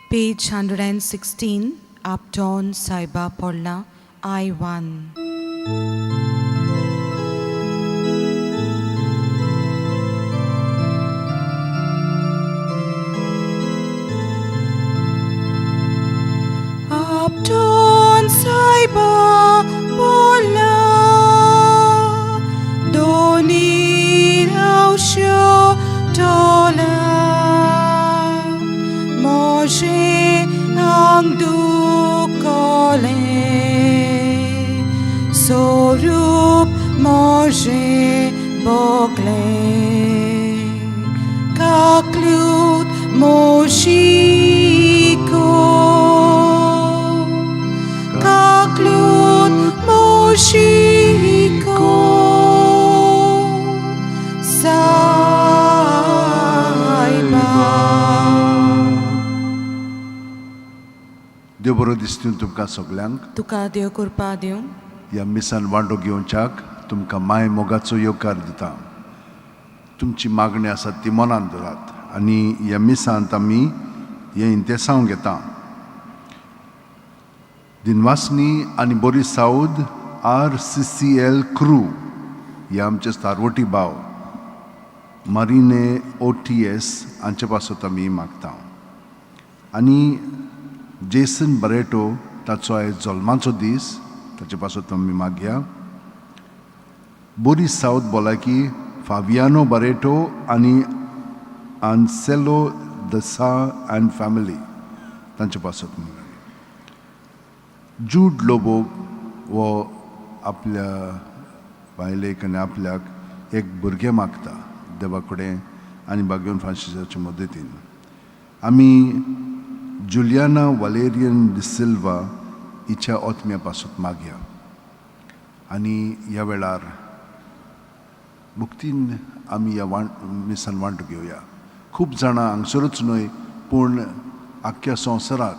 Page 116, Upton Saiba Porla, I1. Upton Saiba Porla, Doni Rausho Tola, Moshe Angdukole, Sorup Moshe Bokle, Kaklut Moshiko, Kaklut Moshiko, Saiba. देव बरो दिसतून तुमकां सगल्यांक. तुका देव कृपा दिवं. ह्या मिसान वांटो घेवच्याक तुमकां माय मोगाचो येवकार दिता. तुमची मागणी आसा ती मनांत दवरात आनी ह्या मिसांत आमी हें इंतेसांव घेता. दिनवासनी आनी बोरी साऊद RCCL crew हे आमचे तारवटी भाव मारिने OTS हांचे पासत आमी मागता. आनी जेसन बरेटो ताचो आयज जल्माचो दीस, ताचे पासत आमी मागया. बोरी सावथ भलायकी फावियानो बरेटो आनी आन्सेलो दसा अँड फॅमिली तांचे पासत मागया. जूड लोबो हो आपल्या बायलेक आनी आपल्याक एक भुरगें मागता देवा कडेन आनी बागेवन फ्रांसिसाचे मदतीन. आमी जुलियाना वालेरियन डिसिल्वा हिच्या आत्म्या पासत मागया. आनी ह्या वेळार मुक्तीन आमी ह्या मिसान वांटो घेवया. खूब जाणां हांगसरूच न्हय पूण आख्ख्या संवसाराक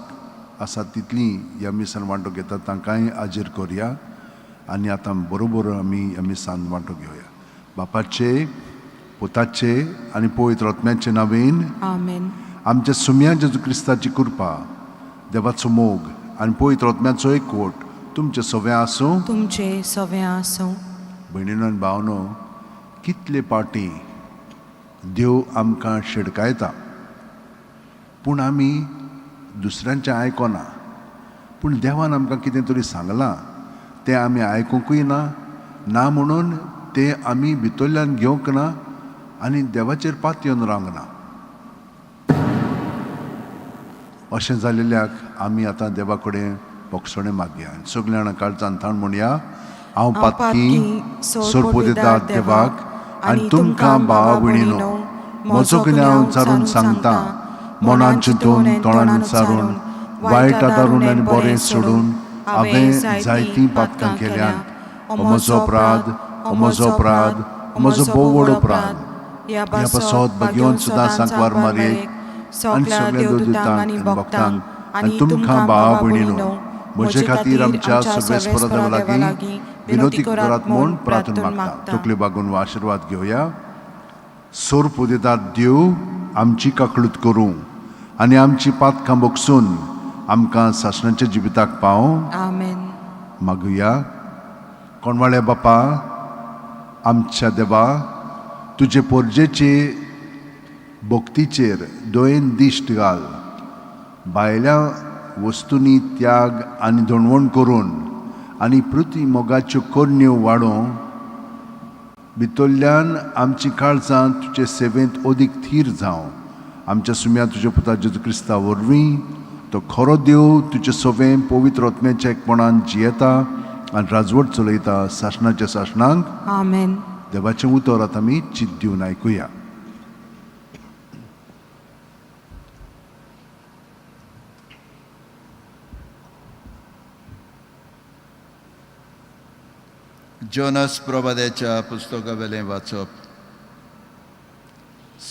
आसा तितलीं ह्या मिसान वांटो घेतात, तांकांय हाजीर करया. आनी आतां बरोबर आमी ह्या मिसान वांटो घेवया. बापाचे, पुताचे आनी पवित्र आत्म्याचे नांवेन. आमेन. आमच्या सुम्या जेजू क्रिस्ताची कृपा, देवाचो मोग आनी पवित्र आत्म्याचो एकवट तुमचे सगळें आसूं. तुमचे सगळें आसूं. भयणीनो आनी भावनो, कितले पाटी देव आमकां शिडकायता पूण आमी दुसऱ्यांचें आयकना. पूण देवान आमकां कितें तरी सांगलां तें आमी आयकुंकूय ना, ना म्हणून तें आमी भितरल्यान घेवंक ना आनी देवाचेर पातयेवन रावंक ना. अशें जाल्ल्याक आमी आतां देवा कडेन बोगसणें मागया. सगळीं जाणां काळजान थाण म्हणया, हांव पातकी सोरपोदेतात देवाक आनी तुमकां भावा भयणीनो म्हजो गुन्यांव विचारून सांगता. मनान चिंतून, तोंडान विचारून, वायट आदारून आनी बरें सोडून हांवें जायतीं पातकां केल्यांत. हो म्हजो अपराध, हो म्हजो अपराध, हो म्हजो भोव व्हड अपराध. ह्या पासत भगेवन सुद्दां सांकवार मारयेक आनी सगळ्या देवदूतांक आनी भक्तांक आनी तुमकां भावा भयणीनो म्हजे खातीर आमच्या सगळ्या लागीं विनोती करात म्हूण प्रार्थना मागता. तकल्यो बागून आशिर्वाद घेवया. सोर्प दितात देव आमची काकळूत करूं आनी आमची पातकां बोगसून आमकां सासणाच्या जिविताक पावों. आमेन. मागुया. कोणवाळ्या बापा, आमच्या देवा, तुजे पोरजेचे भक्तीचेर दोयेन दिश्ट घाल. भायल्या वस्तूंनी त्याग आनी धोणवण करून आनी पृथ्वी मोगाच्यो करण्यो वाडोवं भितरल्यान आमची काळजां तुजे सेवेंत अदीक थीर जावं. आमच्या सुम्या तुज्या पुता जेजू क्रिस्ता वरवीं, तो खरो देव तुजे सवें पवित्र आत्म्याच्या एकपणान जियेता आनी राजवट चलयता सासणाच्या सासणांक. आमेन. देवाचें उतर आतां आमी चिंत दिवन आयकुया. जोनस प्रवाद्याच्या पुस्तकावेलें वाचप.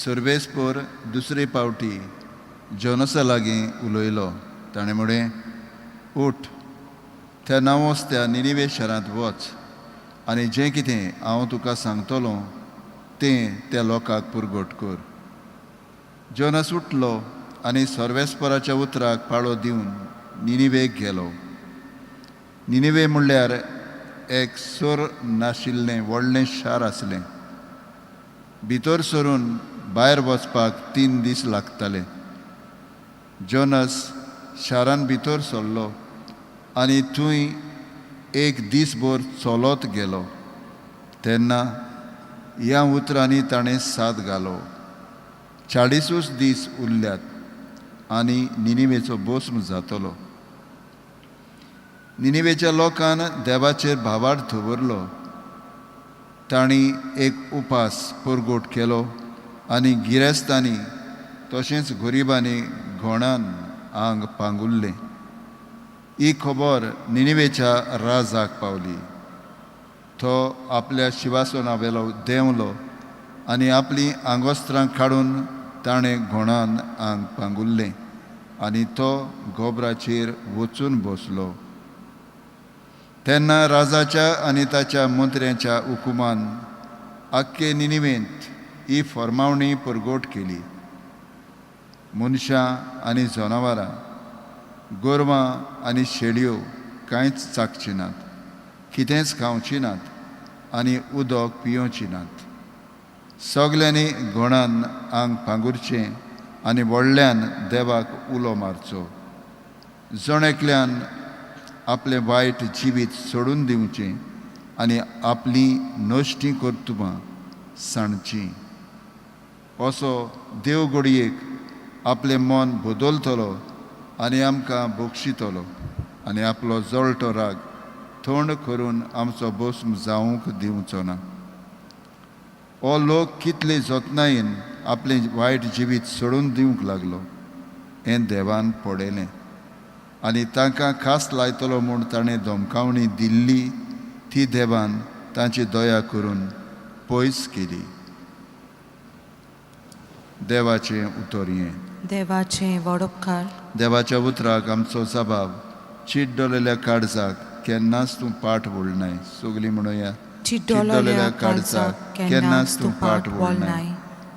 सर्वेस्पोर दुसरे पावटी जोनसा लागीं उलयलो. ताणें म्हळें, उठ, त्या नांवोस त्या निनिवे शारांत वच आनी जें कितें हांव तुका सांगतलो तें त्या लोकांक पुरगट कर. जोनस उठलो आनी सर्वेस्पराच्या उतराक पाळो दिवन निनिवेक गेलो. निनिवे म्हणल्यार एक सोर नाशिल्लें व्हडलें शार आसलें. भितर सरून भायर वचपाक 3 दीस लागताले. जोनस शारान भितर सरलो आनी थंय एक दीसभर चलत गेलो. तेन्ना ह्या उतरांनी ताणें साद घालो, 40 दीस उरल्यात आनी निनिवेचो भस्म जातलो. निनिवेच्या लोकान देवाचेर भावार्थ दवरलो. तांणी एक उपास परगोट केलो आनी गिरेस्तांनी तशेंच गरिबांनी घोणान आंग पांगुरलें. ही खबर निनिवेच्या राजाक पावली. तो आपल्या शिवासना वेलो देंवलो आनी आपलीं आंगोस्त्रां काडून ताणें घोणान आंग पांगुरलें आनी तो गोबराचेर वचून बसलो. तेन्ना राजाच्या आनी ताच्या मंत्र्यांच्या हुकुमान आख्खे निनिवेंत ही फर्मावणी परगोट केली. मनशां आनी जनावरां, गोरवां आनी शेळयो कांयच चाखचीं नात, कितेंच खावचीं नात आनी उदक पियोवचीं नात. सगल्यांनी घोणान आंग पांगुरचें आनी व्हडल्यान देवाक उलो मारचो. जण एकल्यान आपलें वायट जिवीत सोडून दिवचें आनी आपलीं नश्टीं कर्तुबां सांडचीं. असो देव घडयेक आपलें मन बदलतलो आनी आमकां बक्षितलो आनी आपलो जळटो राग थंड करून आमचो भस्म जावंक दिवचो ना. हो लोक कितले जतनायेन आपलें वायट जिवीत सोडून दिवंक लागलो हें देवान पळयलें आनी तांकां खास लायतलो म्हूण ताणें धमकावणी दिल्ली ती देवान तांची दया करून पयस केली. देवाचें उतर हें. देवाचें वडोपकार. देवाच्या उतराक आमचो जबाब. चिड्डलेल्या काळजाक केन्नाच तूं पाठ वळनाय. सगलीं म्हणुया, चिड्डलेल्या काळजाक केन्नाच तूं पाठ वळनाय.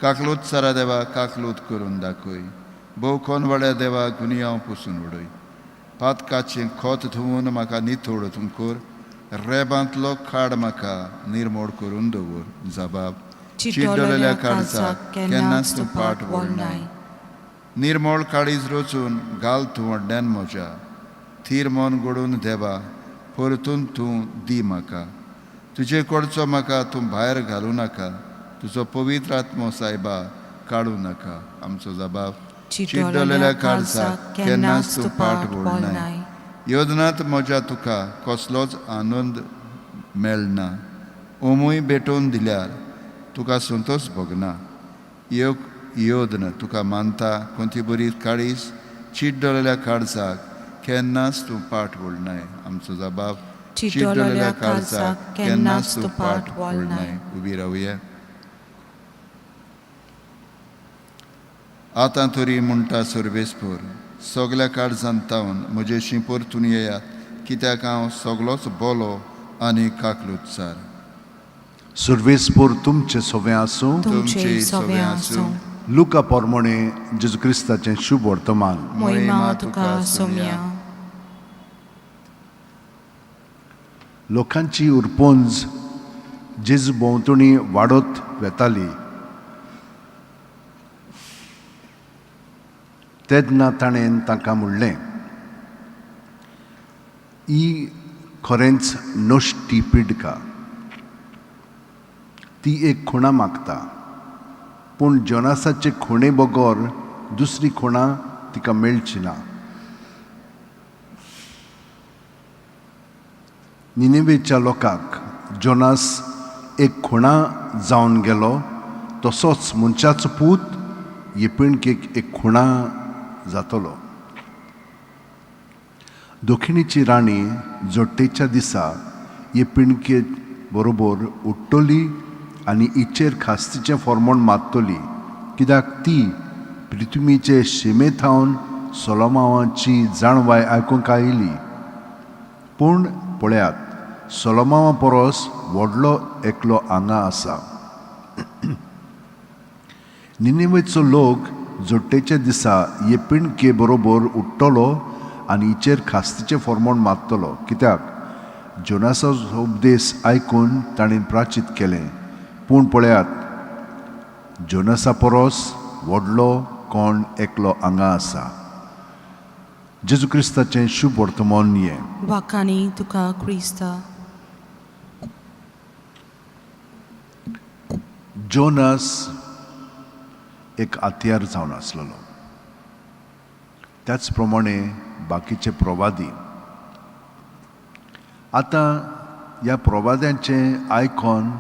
काकलूत सारा देवा काकलूत करून दाखय. भोव कोनवाड्या देवा गुनियांव पुसून उडय. पातकाचें खोत धुवून म्हाका नितळ तूं कर. रेबांतलो खाड म्हाका निर्मोड करून दवर. जबाब, चिड्डलेल्या काळजाक केन्नाच तूं पाठ वळनाय. निर्मळ काळीज रचून घाल तूं व्हडल्यान म्हज्या. थीर मन घडून देवा परतून तूं दी म्हाका. तुजे कडचो म्हाका तूं भायर घालूं नाका. तुजो पवित्र आत्मो सायबा काडूं नाका. आमचो जबाब, चिड्डलेल्या काळजाक केन्नाच तूं पाठ वळनाय. योजनांत म्हज्या तुका कसलोच आनंद मेळना. ओमूय भेटोवन दिल्यार तुका संतोश भोगना. योदन तुका मानता कोणती बरी काळीज. चिड्डलेल्या काळजाक केन्नाच तूं पाठ वळनाय. आमचो जबाब, चिड्डलेल्या काळजाक केन्नाच तूं पाठ वळनाय. उबी रावया. आतां तरी म्हणटा सर्वेस्पर, सगल्या काळजान तावन म्हजेशी परतून येयात, कित्याक हांव सगलोच बोलो आनी काकलुत्सार. सर्वेस्पर तुमचें सोवें आसूं. तुमचे सवे आसूं. लुका पोरमोणे जेजू क्रिस्ताचें शुभ वर्तमान. मोहिमा तुका सोम्या. लोकांची उरपोंज जेजू भोंवतणी वाडत वेताली तेन्ना ताणें तांकां म्हणलें, ही खरेंच नश्टी पिडका. ती एक खुणा मागता, पूण जोनासाचे खुणे बगर दुसरी खुणा तिका मेळची ना. निनेवेच्या लोकांक जोनास एक खुणा जावन गेलो, तसोच मनशाचो पूत हे पिणकेक एक खुणा जातलो. दक्षिणेची राणी जोडटेच्या दिसा हे पिणके बरोबर उठ्ठली आनी हिचेर खास्तीचें फॉर्मोण मारतली, कित्याक ती पृथ्वीचे शिमे थावन सोलोमावाची जाणवाय आयकूंक आयली. पूण पळयात, सोलोमावा परस व्हडलो एकलो हांगा आसा. निनेवेचो लोक जोडटेच्या दिसा हे पिंडके बरोबर उठ्ठलो आनी हिचेर खास्तीचें फॉर्मोण मारतलो, कित्याक जोनासाचो उपदेश आयकून ताणें प्राचीत केलें. पूण पळयात, जोनासा परस व्हडलो कोण एकलो हांगा आसा. जेजू क्रिस्ताचें शुभ वर्तमान हें. वाखाणी तुका क्रिस्ता. जोनास एक हत्यार जावन आसलेलो, त्याच प्रमाणे बाकीचे प्रवादी. आतां ह्या प्रवाद्यांचें आयकून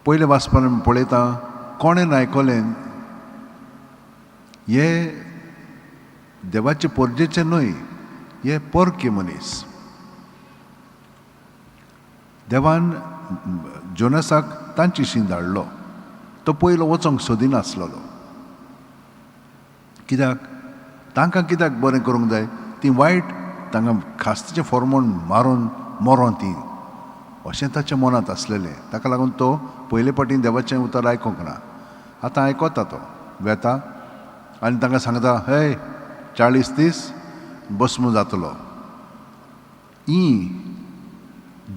पयलें वाचपान पळयता कोणें आयकलें हे देवाचे पोरजेचे न्हय, हे परके मनीस. देवान जोनासाक तांचेशी धाडलो. तो पयलो वचोंक सोदिनासलेलो, कित्याक तांकां कित्याक बरें करूंक जाय, ती वायट तांकां खास्तीचें फॉर्मोन मारून मरोन ती, अशें ताच्या मनांत आसलेलें. ताका लागून तो पयले फावटी देवाचें उतर आयकूंक ना. आतां आयकता, तो वेता आनी तांकां सांगता, हे 40 दीस बसमो जातलो. ही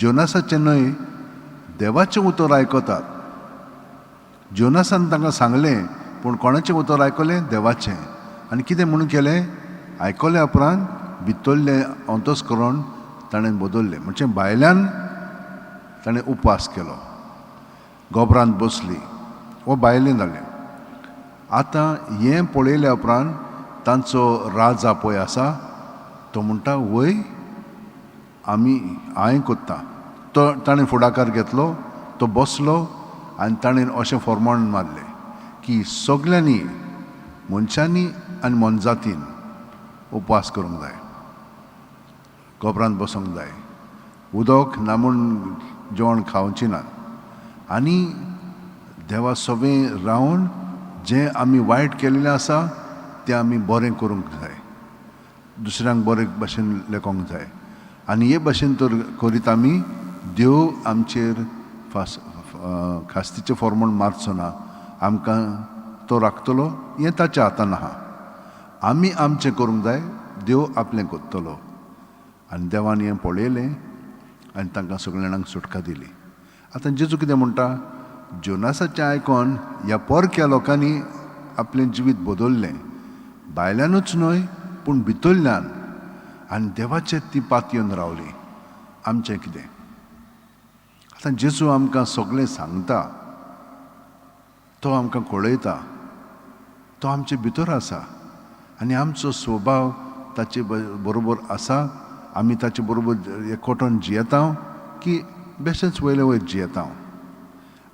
जोनासाचें न्हय देवाचें उतर आयकतात. जोनासान तांकां सांगलें, पूण कोणाचें उतर आयकलें? देवाचें. आनी कितें म्हणून केलें? आयकल्या उपरांत भितरलें अंतस्करण ताणें बदललें. म्हणजे भायल्यान ताणें उपवास केलो, गोबरांत बसली वो भायलें जालें. आतां हें पळयल्या उपरांत तांचो राजा पळय आसा, तो म्हणटा, वय आमी हांवें कोत्ता. तो ताणें फुडाकार घेतलो, तो बसलो आनी ताणें अशें फॉर्माण मारलें की सगल्यांनी मनशांनी आनी मनजातीन उपवास करूंक जाय, गोबरांत बसूंक जाय, उदक ना म्हूण जेवण खावचें ना, आनी देवा सवें रावन जें आमी वायट केल्लें आसा तें आमी बरें करूंक जाय, दुसऱ्यांक बरे भाशेन लेखोंक जाय. आनी हे भाशेन तर करीत आमी देव आमचेर फास खास्तीचें फॉर्मोण मारचो ना, आमकां तो राखतलो, हें ताच्या हातान आहा. आमी आमचें करूंक जाय, देव आपलें करतलो. आनी देवान हें पळयलें आनी तांकां सगळ्या जाणांक सुटका दिली. आतां जेजू कितें म्हणटा, जोनासाचें आयकून ह्या परक्या लोकांनी आपलें जिवीत बदललें, भायल्यानूच न्हय पूण भितरल्यान, आनी देवाचेर ती पातयेवन रावली. आमचें कितें? आतां जेजू आमकां सगळें सांगता, तो आमकां कळयता, तो आमचे भितर आसा आनी आमचो स्वभाव ताचे बरोबर आसा. आमी ताचे बरोबर एकवटून जियेता की बेशेंच वयले वयर जियेता?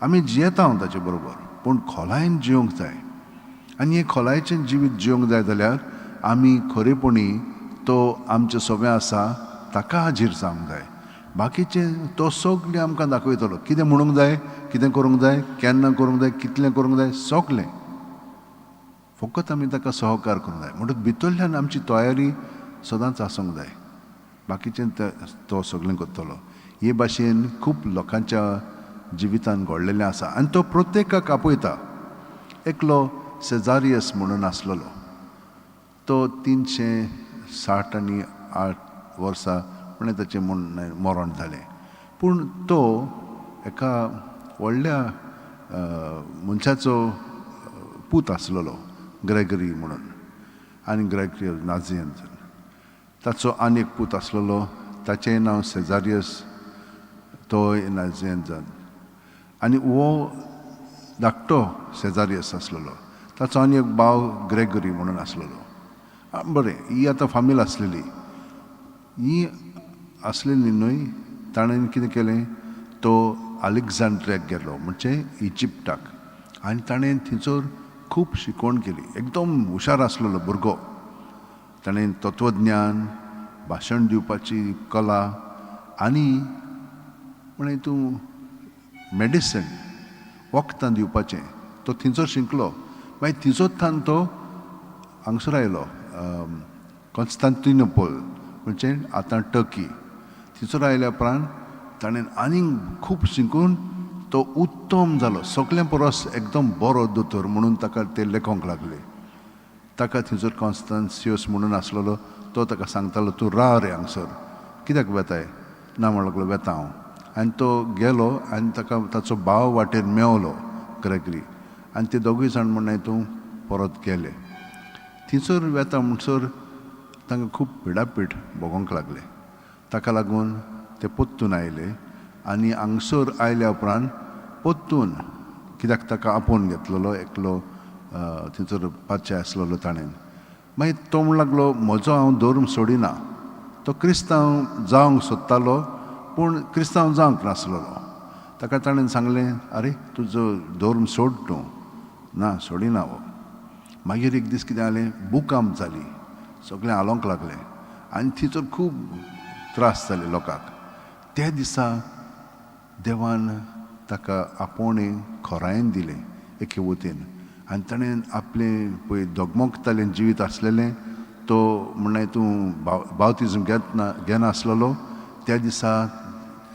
आमी जियेता ताचे बरोबर, पूण खोलायेन जिवंक जाय. आनी हें खोलायेचें जिवीत जिवंक जाय जाल्यार आमी खरेपणी तो आमचे सगळें आसा ताका हाजीर जावंक जाय. बाकीचें तो सगळें आमकां दाखयतलो, कितें म्हणूंक जाय, कितें करूंक जाय, केन्ना करूंक जाय, कितलें करूंक जाय, सगळें. फकत आमी ताका सहकार करूंक जाय. म्हणटकच भितरल्यान आमची तयारी सदांच आसूंक जाय. बाकीचें तो सगळें करतलो. हे भाशेन खूब लोकांच्या जिवितान घडलेलें आसा आनी तो प्रत्येकाक आपयता. एकलो सेजारियस म्हणून आसलेलो, तो 360 आनी 8 वर्सां म्हणल्यार ताचें म्हूण मरण जालें. पूण तो एका व्हडल्या मनशाचो पूत आसलेलो, ग्रेगरी म्हणून, आनी ग्रेगरी नाझियन. ताचो आनी एक पूत आसलेलो, ताचें नांव सेजारियस, तोय नाझियन. आनी हो धाकटो सेजारियस आसलेलो, ताचो आनी एक भाव ग्रेगरी म्हणून आसलेलो. बरें, ही आतां फामील आसलेली, ही आसलेली न्हय. ताणें कितें केलें, तो अलेक्झांड्रियाक गेलो, म्हणजे इजिप्टाक, आनी ताणें थंयसर खूब शिकवण केली. एकदम हुशार आसलेलो भुरगो. ताणें तत्वज्ञान, भाशण दिवपाची कला आनी म्हळें तूं मेडिसन वखदां दिवपाचें तो थंयसर शिकलो. मागीर थंयसर थावन तो हांगसर आयलो, कॉन्स्तांतिनोपल म्हणजे आतां टर्की. थंयसर आयल्या उपरांत ताणें आनीक खूब शिकून तो तो उत्तम जालो, सगळ्यां परस एकदम बरो दोतोर म्हणून ताका ते लेखोंक लागले. ताका थंयसर कॉन्स्तान्सियोस म्हणून आसलेलो तो ताका सांगतालो, तूं राव रे हांगसर, कित्याक वेताय? ना म्हण लागलो, वेता हांव. आनी तो गेलो आनी ताका ताचो भाव वाटेर मेवलो ग्रेगरी, आनी ते दोगूय जाण म्हणून तूं परत गेले. थंयसर वेता म्हणसर तांकां खूब पिडापीड भोगोंक लागले. ताका लागून ते पोत्तून आयले आनी हांगसर आयल्या उपरांत पोत्तून कित्याक ताका आपोवन घेतलेलो एकलो थंयसर पातशे आसलेलो ताणें. मागीर तो म्हण लागलो, म्हजो हांव धर्म सोडिना. तो क्रिस्तांव जावंक सोदतालो पूण क्रिस्तांव जावंक नासलेलो. ताका ताणें सांगलें, आरे तुजो धर्म सोड तूं. ना, सोडिना हो. मागीर एक दीस कितें जालें, भुकंप जाली, सगळें हालोवंक लागलें आनी थंयसर खूब त्रास जाले लोकांक. त्या दिसा देवान ताका आपोवणें खोरायेन दिलें एके वटेन, आनी ताणें आपलें पळय दोगमोगतालें जिवीत आसलेलें तो म्हणल्यार तूं बावतिज्म घेनासलेलो. त्या दिसा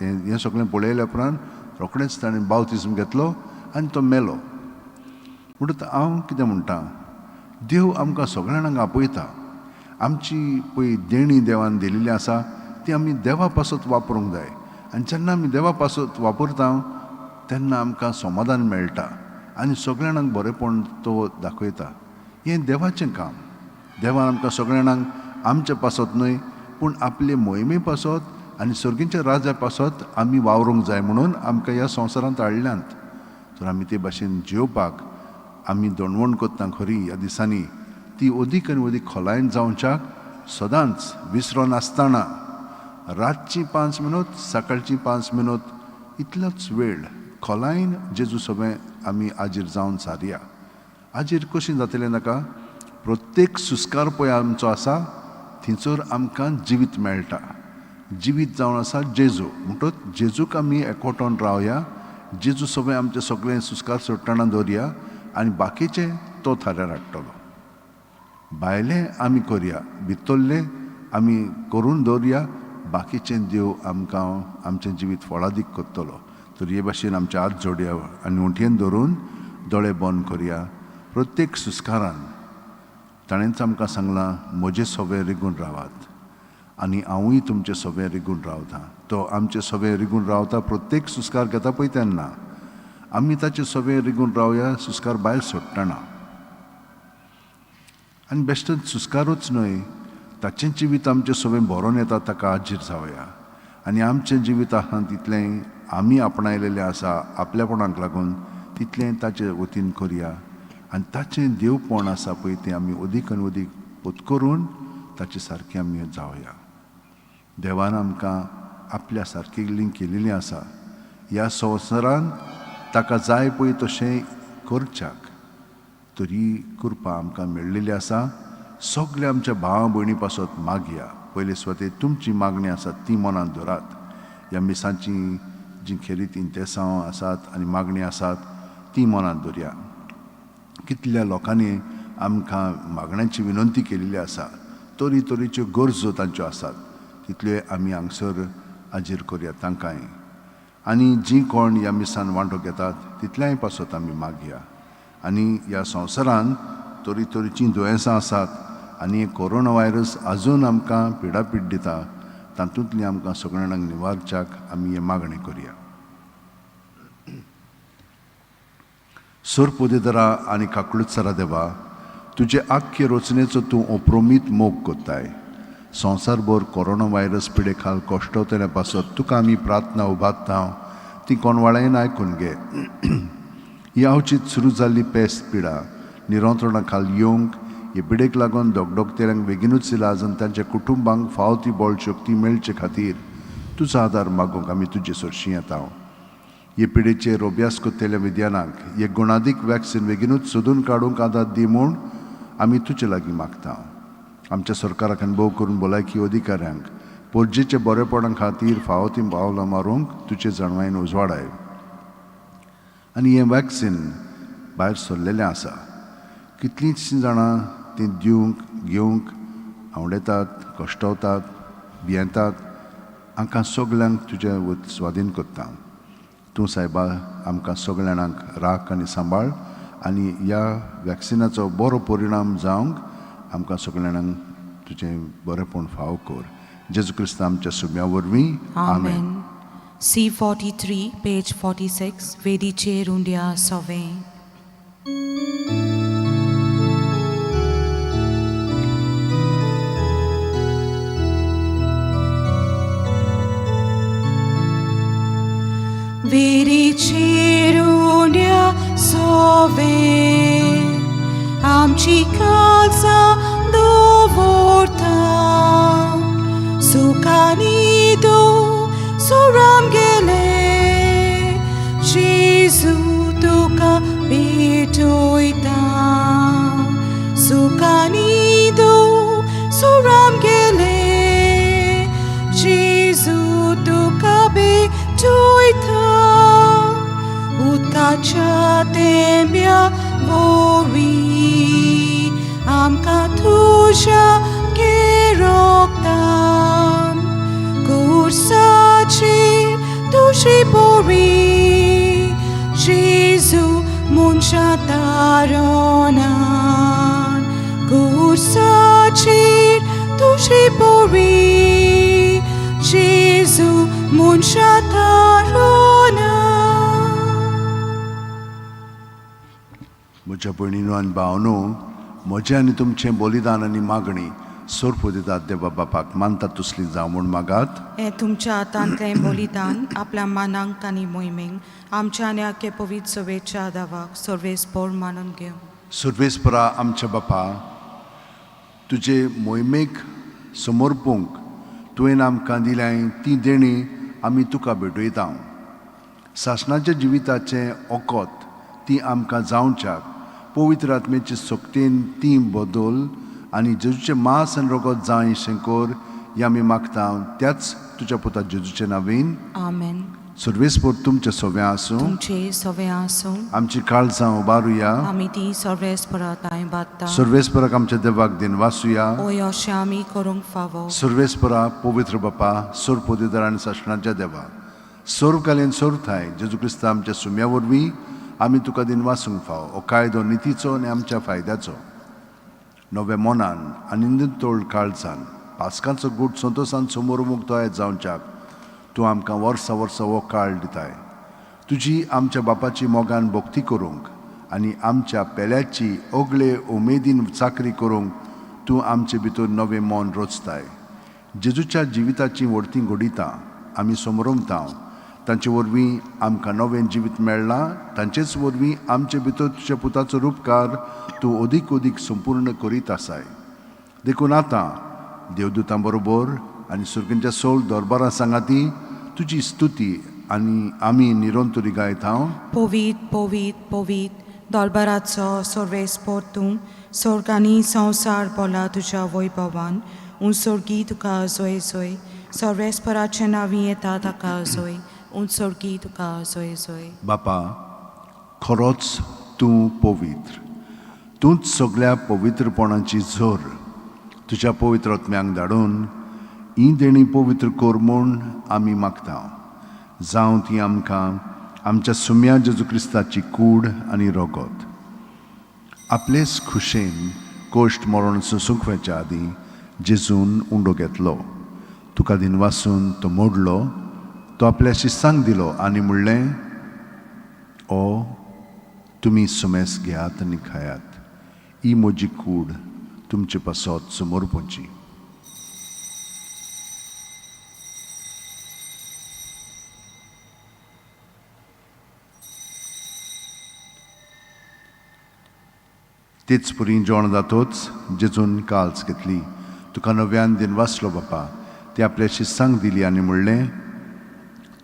हें सगळें पळयल्या उपरांत रोखडेंच ताणें बावतिज्म घेतलो आनी तो मेलो. म्हणटकच हांव कितें म्हणटा, देव आमकां सगळ्या जाणांक आपयता. आमची पळय देणी देवान दिलेली आसा ती आमी देवा पासत वापरूंक जाय, आनी जेन्ना आमी देवा पासत वापरता तेन्ना आमकां समाधान मेळटा आनी सगळ्या जाणांक बरेंपण तो दाखयता. हें देवाचें काम. देवान आमकां सगळ्या जाणांक आमचे पासत न्हय पूण आपले मोहिमे पासत आनी सर्गीच्या राजा पासत आमी वावरूंक जाय म्हणून आमकां ह्या संवसारांत हाडल्यांत. तर आमी ते भाशेन जियोवपाक आमी दणवण करता खरी ह्या दिसांनी, ती अदीक आनी अदीक खोलायेन जावच्याक सदांच विसरो नासतना रातची 5 मिनूत सकाळची 5 मिनूत इतलोच वेळ खोलायेन जेजू सगळें आमी आजीर जावन सारया. आजीर कशी जातलें नाका, प्रत्येक सुस्कार पळय आमचो आसा थंयसर आमकां जिवीत मेळटा. जिवीत जावन आसा जेजू, म्हणटकच जेजूक आमी एकवटोन रावया, जेजू सगळें आमचें सगळें सुस्कार सोडटना दवरया आनी बाकीचें तो थाऱ्यार हाडटलो. भायलें आमी करया, भितरलें आमी करून दवरया, बाकीचें देव आमकां आमचें जिवीत फळादीक करतलो. तर हे भाशेन आमचे हात जोडया आनी उंटयेन धरून दोळे बंद करया. प्रत्येक सुस्कारान ताणेंच आमकां सांगलां, म्हजे सगळे रिगून रावात आनी हांवूय तुमचे सगळे रिगून रावता. तो आमचे सगळे रिगून रावता प्रत्येक सुस्कार घेता पळय तेन्ना आमी ताचे सगळे रिगून रावया, सुस्कार भायर सोडटना. आनी बेश्टेच सुस्कारूच न्हय, ताचें जिवीत आमचें सगळें भरोन येता, ताका आजीर जावया. आनी आमचें जिवीत आसा तितलें आमी आपणायलेलें आसा आपल्यापणाक लागून तितलें ताचे वतीन करया आनी ताचें देवपण आसा पळय तें आमी अदीक आनी अदीक पोत करून ताचे सारकें आमी जावया. देवान आमकां आपल्या सारकी लिंक केलेली आसा ह्या संवसारांत, ताका जाय पळय तशें करच्याक तरी कृपा आमकां मेळ्ळेली आसा. सगळे आमच्या भाव भयणी पासत मागया. पयले सुवातेर तुमची मागणी आसा ती मनांत धरात. ह्या मिसांची जी खेरीत इंतेसांव आसात आनी मागणी आसात ती मनांत धरया. कितल्या लोकांनी आमकां मागण्यांची विनंती केलेली आसा, तरी तरेच्यो गरजो तांच्यो आसात तितल्यो आमी हांगसर हाजीर करया तांकांय. आनी जीं कोण ह्या मिसान वांटो घेतात तितल्याय पासत आमी मागया. आनी ह्या संवसारांत तरी तरेचीं दुयेंसां आसात आनी कोरोना व्हायरस आजून आमकां पिडापीड दिता, तातूंतली आमकां सगळ्या जाणांक निवारच्याक आमी हें मागणें करया. सोरपोदेदरा आनी काकळुत्सरा देवा, तुजे आख्खे रचनेचो तूं अप्रोमीत मोग कोत्ताय. संवसारभर कोरोना व्हायरस पिडे खाल कश्टवतल्या पासत तुका आमी प्रार्थना उबारता, ती कोणवाळ्यान आयकून घे. ही अवचीत सुरू जाल्ली पेस्त पिडा निरंत्रणा खाल येवंक हे पिडेक लागून दोगडोगतेल्यांक बेगिनूच इलाज आनी तांच्या कुटुंबांक फावो ती बळ शक्ती मेळचे खातीर तुजो आदार मागूंक आमी तुजे सरशीं येता. हे पिडेचेर अभ्यास करतल्या विद्यानाक हे गुणादीक वॅक्सिन बेगिनूच सोदून काडूंक आदार दी म्हूण आमी तुजे लागीं मागता. आमच्या सरकाराक आनी भोव करून भलायकी अधिकाऱ्यांक पोरजेच्या बरेपणा खातीर फावो तीं पावलां मारूंक तुजे जाणवायेन उजवाडाय. आनी हें वॅक्सिन भायर सरलेलें आसा, कितलींच जाणां तीं दिवंक घेवंक आवडेतात, कश्टवतात, भियेतात, हांकां सगल्यांक तुजे स्वाधीन करता. तूं सायबा आमकां सगळ्या जाणांक राख आनी सांबाळ आनी ह्या वॅक्सिनाचो बरो परिणाम जावंक आमकां सगळ्या जाणांक तुजें बरेंपण फावो कर. जेजू क्रिस्त आमच्या सुम्या वरवीं, आमेन. C43, page 46, वेदीचेर उंड्या सवें. वेदीचेर उंड्या सवें आमची काळजां दवरता, सुखानी सुराम गेले जेजू तुका भेटयता, सुखानी सुराम गेले जेजू तुका भेटयता. उदकाच्या तेंब्या वरी आमकां तुज्या केरोगतान, कुर्साचेर तुजी पोरी जेजू मनशा तारणान, कुर्साचेर तुजी पोरी जेजू मनशा तारणान. म्हज्या भयणीनो आनी भावनो, म्हजें आनी तुमचें बलिदान आनी मागणी सोरपू दितात देवा बापाक मानतात तसली जावं म्हूण मागात. हें तुमच्या हातांतलें बलिदान आपल्या मानांक आनी मोहिमेक आमच्या आनी आख्खे पवित्र सभेच्या दावाक सर्वेस्पोर मानून घेवं. सर्वेस्परा आमच्या बापा, तुजे मोहिमेक समर्पूंक तुवें आमकां दिल्याय ती देणी आमी तुका भेटयता. सासणाच्या जिविताचें ओकोत ती आमकां जावच्याक पवित्र आत्मेचे शक्तीन ती बदल आनी जेजूचें मांस आनी रगत जाय शेंकोर हें आमी मागता त्याच तुज्या पुता जेजूचे नांवान, आमेन. सर्वेस्पोर तुमचें सव्या आसूं, तुमचे सवे आसूं. आमची काळजां उबारुया, आमी ती सर्वेस्परा तांय बादता. सर्वेस्पराक आमच्या देवाक दिन वासूया. ओय अशें आमी करूंक फावो. सर्वेस्परा पवित्र बापा, सर्व आनी सासणाच्या देवा, सर्वकालीन सर्वथाय जेजू क्रिस्ता आमच्या सुम्या वरवीं आमी तुका दिन वासूंक फावो. हो कायदो नितीचो आनी आमच्या फायद्याचो. नव्या मनान आनी नितळ काळजान पास्कांचो गूट संतोशान समोर तयार जावच्याक तूं आमकां वर्सा वर्सा हो काळ दिताय. तुजी आमच्या बापाची मोगान भक्ती करूंक आनी आमच्या पेल्याची ओगळे उमेदीन चाकरी करूंक तूं आमचे भितर नवें मन रचताय. जेजूच्या जिविताची व्हडती घडयता आमी समरमता. तांचे वरवीं आमकां नवें जिवीत मेळ्ळां. तांचेच वरवीं आमचे भितर तुज्या पुताचो रुपकार तूं अदीक अदीक संपूर्ण करीत आसाय. देखून आतां देवदूतां बरोबर आनी सुर्गींच्या सोल दरबारां सांगाती तुजी स्तुती आनी आमी निरंतरी गायता. पवीत पवीत पवीत दरबाराचो सर्वेस्पोर तूं, स्वर्गांनी संवसार बोला तुज्या वैभवान. उंसर्गी तुका जोय जोय, सर्वेस्पराचें नांवी येता ताका जोय, उंसर्गी तुका जोय जोय. बापा, खरोच तूं पवित्र, तूंच सगळ्या पवित्रपणाची झर. तुज्या पवित्र आत्म्यांक धाडून ही देणी पवित्र कर म्हूण आमी मागता. जावं ती आमकां आमच्या सुम्या जेजू क्रिस्ताची कूड आनी रगत. आपलेच खुशेन कोश्ट मरण सोसूंक वचच्या आदीं जेजून उंडो घेतलो, तुका दिनवासून तो मोडलो, तो आपल्या शिस्तांक दिलो आनी म्हणलें, ओ तुमी सुमेस घेयात आनी खायात, ही म्हजी कूड तुमचे पासत समर्पणची. तेच पुरी जेवण जातोच जेजून काल्स घेतली, तुका नव्यान दिनवासलो बापा, ती आपल्या शिस्तांक दिली आनी म्हणलें,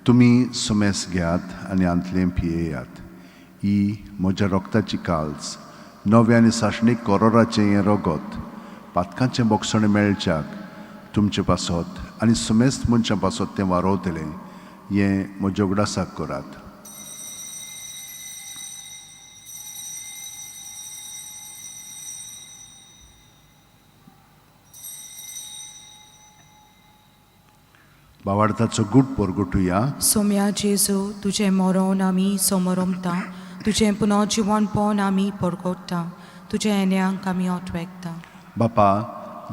तुमी सुमेस घेयात आनी आंतलें पियेयात, ही म्हज्या रक्ताची काल्स, नव्या आनी सासणीक कोरोराचें हें रगत, पातकांचें बोगसण मेळच्याक तुमचे पासत आनी सुमेस्त मनशां पासत तें वारोवतलें, हें म्हज्या उगडासाक करात. बावार्थाचो गूट परगटुया. सोम्या जेजू, तुजें मरोन आमी समरमता, तुजें पुनर्जिवनपण आमी परगट्टा, तुजें येण्यांक आमी ओटवेकता. बापा,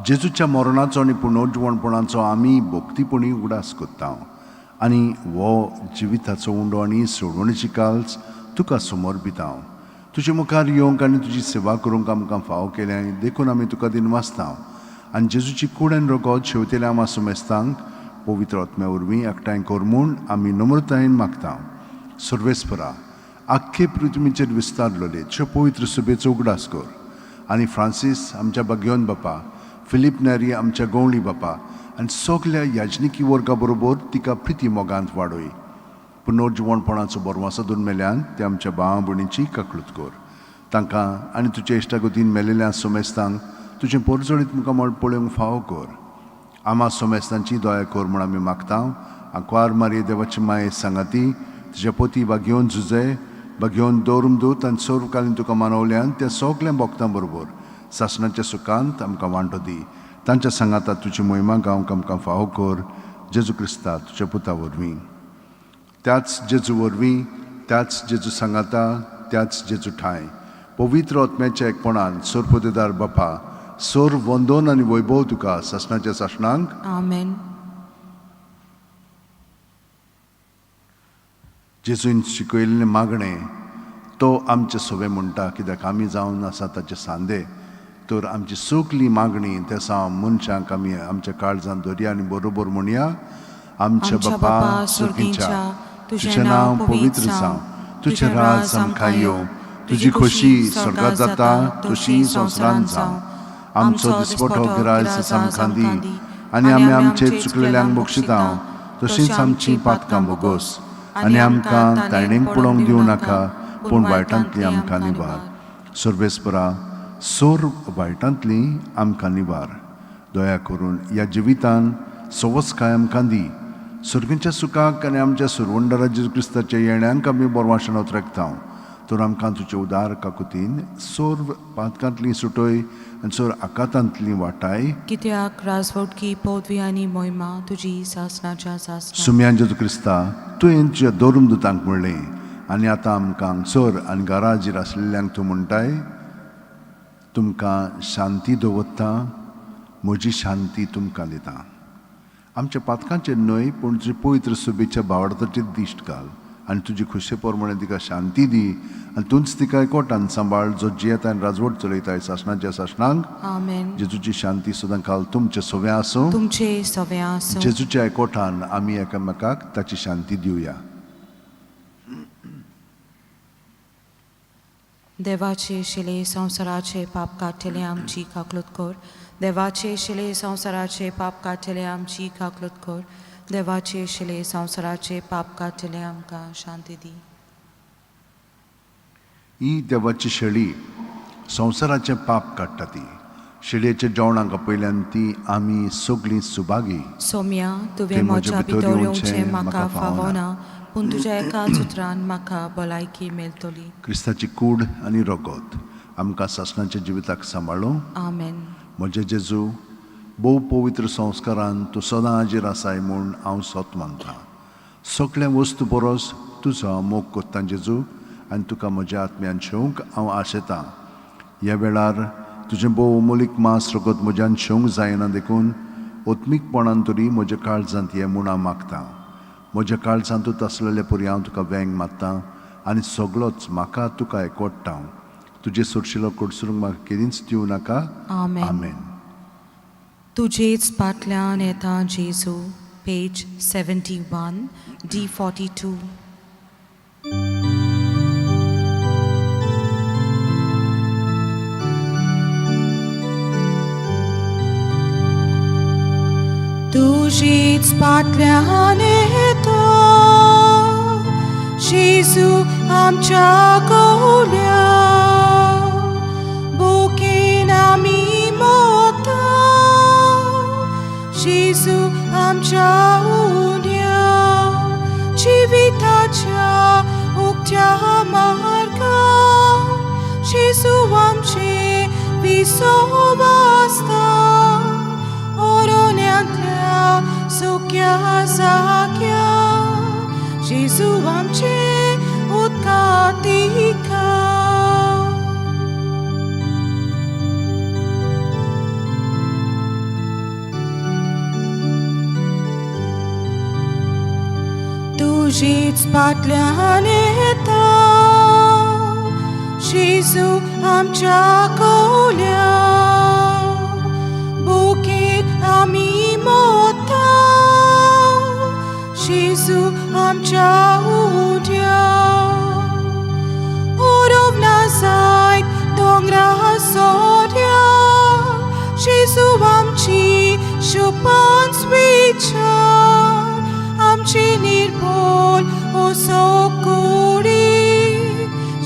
जेजूच्या मरणाचो आनी पुनर्जिवणपणाचो आमी भक्तीपणी उगडास करता आनी हो जिविताचो उंडो आनी सोडवणेची काल्स तुका समर्पिता. तुजे मुखार येवंक आनी तुजी सेवा करूंक आमकां फावो केल्या देखून आमी तुका दिनवासता आनी जेजूची कूड आनी रगत शेवतेल्या आमा सुमेस्तांक पवित्र आत्म्या वरवीं एकठांय कर म्हूण आमी नम्रतायेन मागता. सर्वेस्परा, आख्खे पृथ्वीचेर विस्तारलेले तुज्या पवित्र सभेचो उगडास कर आनी फ्रांसीस आमच्या बागयोन बापा, फिलीप नेरी आमच्या गवळी बापा आनी सगल्या याजनिकी वर्गा बरोबर तिका प्रिती मोगांत वाडय. पुनर्जिवणपणाचो बरवासो दोन मेल्यान ते आमच्या भावा भयणीची काकळूत कर. तांकां आनी तुज्या इश्टागतीन मेलेल्या सोमेस्तांक तुजें पोरजळीत मुखामळ पळोवंक फावो कर. आमा सोमेस्तांची दया कर म्हूण आमी मागता. आंकवार मारये देवाची माये सांगाती तुज्या पोती बागयोन झुजे बागयोन दवरूम दूत आनी सर्वकालीन तुका मानवल्यान त्या सगल्या भक्तां बरोबर सासणाच्या सुखांत आमकां वांटो दी. तांच्या सांगाता तुजी मोहिमा गावंक आमकां फावो कर. जेजू क्रिस्ता तुज्या पुता वरवीं, त्याच जेजू वरवीं, त्याच जेजू सांगाता, त्याच जेजू ठांय पवित्र आत्म्याच्या एकपणान सोरपोतेदार बापा, सोर वंदोन आनी वैभव तुका सासणाच्या सासणांक. आमेन. जेजून शिकयल्लें मागणें तो आमचे सोबे म्हणटा, कित्याक आमी जावन आसा ताचे सांदे. तर आमची सगली मागणी तेसा मनशांक आमी आमच्या काळजान दवरया आनी बरोबर म्हणया. आमच्या बापा सर्गीच्या, तुजें नांव पवित्र जावं, तुजें राज आमकां येवं, तुजी खोशी स्वर्गात जाता तशी संवसारांत जावं. आमचो दिसपटो गिरायस आमकां दी आनी आमी आमचे चुकलेल्यांक बक्षिता तशींच आमची पातकां बोगोस आनी आमकां ताणेंक पळोवंक दिवं नाका, पूण वायटांतली आमकां निवार. सर्वेस्परा, सोर वायटांतली आमकां निवार. दया करून ह्या जिवितान सवसकाय आमकां दी. सर्गीच्या सुखाक आनी आमच्या सुरवंडरा जेजू क्रिस्ताच्या येण्यांक आमी बरवाशण उतरकता. तर आमकां तुजे उदार काकुतीन सोर पातकांतली सुटय आनी सोर आकातांतली वाटाय. कित्याक राजवटकी पदवी आनी मोहिमा तुजी सासणाच्या सासणा. सुम्यान जेजू क्रिस्ता, तुवें तुज्या दोरून दुतांक म्हणलें आनी आतां आमकां हांगसर आनी घराजीर आसलेल्यांक तूं म्हणटाय, तुमकां शांती दवरता, म्हजी शांती तुमकां दिता. आमच्या पातकांचेर न्हय पूण तुजे पवित्र सुबेच्या भावार्थाचेर दिश्ट घाल आनी तुजी खुशे प्रमाणे तिका शांती दी आनी तूंच तिका एकवटान सांबाळ, जो जियेता आनी राजवट चलयताय सासणाच्या सासणांक. आमेन. जेजूची शांती सदां काल तुमचे सव्या आसूं. तुमचे सव्या आसूं. जेजूच्या एकवटान आमी एकामेकाक ताची शांती दिवया. देवाचे शिले संवसाराचे पाप काडटले आमची काकलूत कर. देवाचे शिले संवसाराचे पाप काडटले आमची काकलूत कर. देवाचे शिले संवसाराचे पाप काडटले आमकां शांती दी. ही देवाची शेळी संवसाराचें पाप काडटा. ती शेळयेच्या जेवणाक आपयल्यान ती आमी सगळीं सुभागी. सोम्या, तुवें म्हज्या भितर येवचें म्हाका फावना, पूण तुज्या एका उतरान म्हाका भलायकी मेळटली. क्रिस्ताची कूड आनी रगत आमकां सासणाच्या जिविताक सांबाळूं. आमेन. म्हजे जेजू, भोव पवित्र संस्कारान तूं सदां हाजीर आसाय म्हूण हांव सत मानतां. सगळ्या वस्तू परस तुजो हांव मोग कोत्तां जेजू, आनी तुका म्हज्या आत्म्यान शेवंक हांव आशेतां. ह्या वेळार तुजें भोव अमोलीक मांस रगत म्हज्यान शेवंक जायना देखून आत्मीकपणान तरी म्हज्या काळजांत ये म्हूण हांव मागतां. म्हज्या काळजांतूच आसलेले परी हांव तुका वेंग मारतां आनी सगळोच म्हाका तुका एकवट्टा. तुजे सोडशिलो कडसरूंक म्हाका केदींच दिवं नाका. आमेन. आमेन. तुजेच फाटल्यान येता जेजू. पेज 71 D42. तुजीच फाटल्यान येता जेजू आमच्या कोल्या, बुकेन आमी मोता जेजू आमच्या उण्या, जिविताच्या उक्त्या मार्गार जेजू आमचे विसव आसता, ओरोन्यांतल्या सुक्या जाग्या जेजू आमचे उदका तिका. तुजीच फाटल्यान येता जेजू आमच्या कोल्या बुकेक आमी मोता जेजू आमच्या उड्या उरोवना जायत दोंगरा सोड्या जेजू आमची शुपांच विचार आमची निर्बोल ओसो कुडी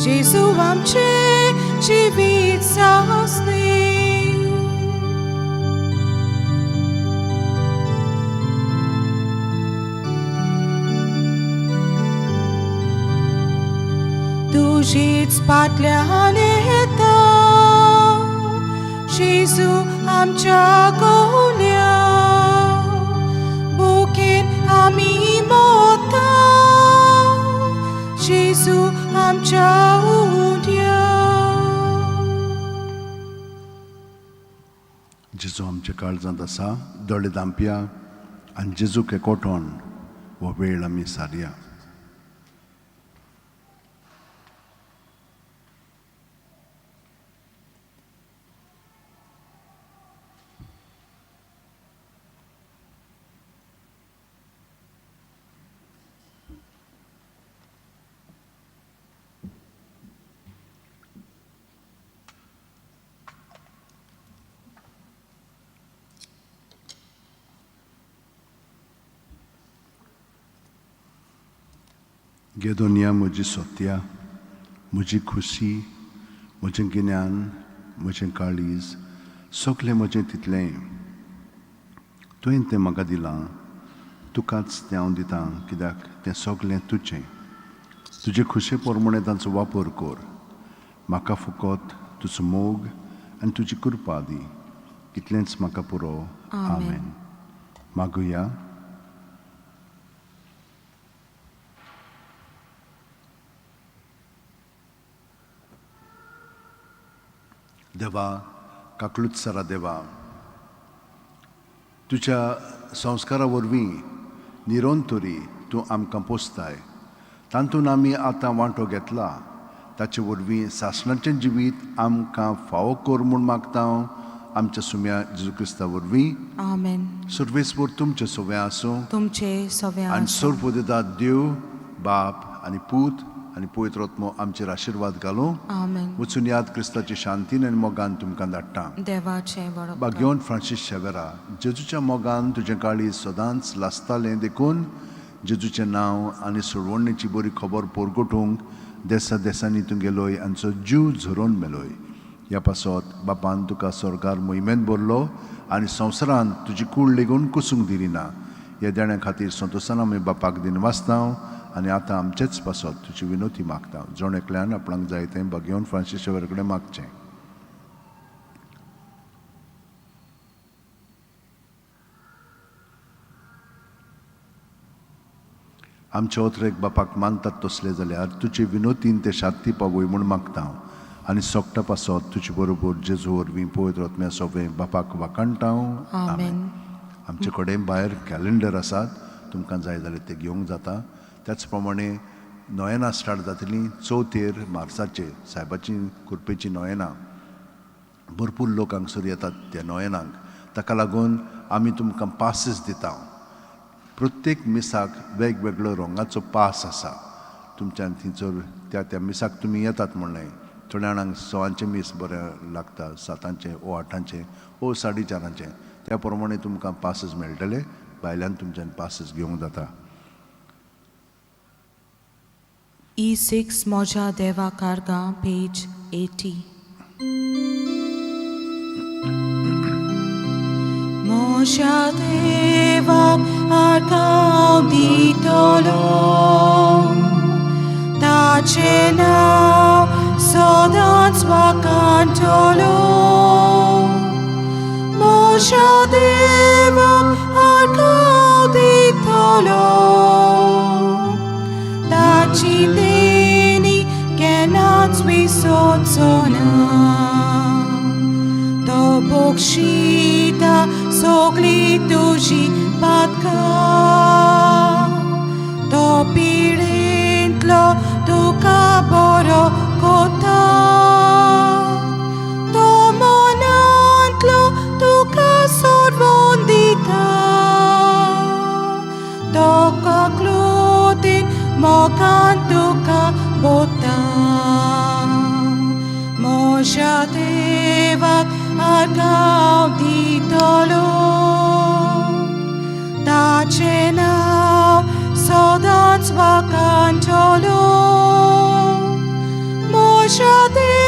जेजू आमचे जिवीत सासली. तुजीच फाटल्यान येता जेजू आमच्या कोल्या बुकेन आमी मोता जेजू आमच्या उड्या. जेजू आमच्या काळजांत आसा, दोळे धांपया आनी जेजूक एकवटोन हो वेळ आमी सारया. गे दुनिया म्हजी सोत्या, म्हजी खुशी, म्हजें गिन्यान, म्हजें काळीज, सगलें म्हजें तितलें तुवें तें म्हाका दिलां, तुकाच तें हांव दितां, कित्याक तें सगलें तुजें. तुजे खुशे प्रमाणें तांचो वापर कर. म्हाका फकत तुजो मोग आनी तुजी कृपा दी, इतलेंच म्हाका पुरो. आमेन. मागुया. देवा, काकलूत सरा देवा, तुज्या संस्कारा वरवीं निरंतरी तूं आमकां पोसताय, तातूंत आमी आतां वांटो घेतला, ताचे वरवीं सासणाचें जिवीत आमकां फावो कर म्हूण मागता हांव आमच्या सुम्या जेजू क्रिस्ता वरवीं. आमेन. सर्वेस्पर तुमचें सोवें आसूं, तुमचे सव्या आनी सर्वदेदा देव बाप आनी पूत आनी पवित्र आत्मो आमचेर आशिर्वाद घालूं. आमेन. वचून याद क्रिस्ताची शांतीन आनी मोगान तुमकां धाडटा. देवाचें वडप. बाग्योन फ्रांसीस शेवेरा, जेजूच्या मोगान तुजें काळीज सदांच लासतालें, देखून जेजूचें नांव आनी सोडवणेची बरी खबर परगटूंक देसा देसांनी तूं गेलोय आनी जीव झरोवन मेलोय. ह्या पासत बापान तुका स्वर्गार मोहिमेंत भरलो आनी संवसारांत तुजी कूड लेगून कुसूंक दिली ना. ह्या देण्या खातीर संतोशान आमी बापाक दिनवासता आनी आतां आमचेच पासत तुजी विनोती मागता. जण एकल्यान आपणाक जाय तें बागेवन फ्रांसीस शेवेरा कडेन मागचें. आमचे ओतरेक बापाक मानतात तसले जाल्यार तुजे विनोतीन ते शांती पावय म्हूण मागता हांव आनी सोगटा पासत तुजे बरोबर जेजू वरवीं पवित्र आत्म्या सोबें बापाक वाखाणटा हांव. आमेन. आमचे कडेन भायर कॅलेंडर आसात, तुमकां जाय जाल्यार ते घेवंक जाता. त्याच प्रमाणे नोयेनां स्टार्ट जातलीं 4 मार्चाचेर, सायबाची कृपेची नोयेनां. भरपूर लोक हांगसर येतात त्या नोयेनांक, ताका लागून आमी तुमकां पासीस दिता. प्रत्येक मिसाक वेगवेगळो रंगाचो पास आसा. तुमच्यान थंयसर त्या त्या मिसाक तुमी येतात म्हणलें, थोड्या जाणांक 6 मीस बरें लागता, 7 ओ 8 ओ 4:30, त्या प्रमाणे तुमकां पासीस मेळटले. भायल्यान तुमच्यान पासीस घेवंक जाता. E6 Moja Deva Karga, page 80. Moja Deva Karga ditolo, tache nao sodanz wakantolo. Moja Deva Karga ताची देणी केन्नाच विसरचो ना. तो बक्षिता सगळी तुजी पातकां, तो पिडेंतलो तुका बरो कोता, तो मनांतलो तुका सोडवून दिता, तो काकलुतीन मोगान तुका बोता. म्हज्या देवाक आर्गांव दितलो, ताचें नांव सदांच वाखाणटलो. म्हज्या देवाक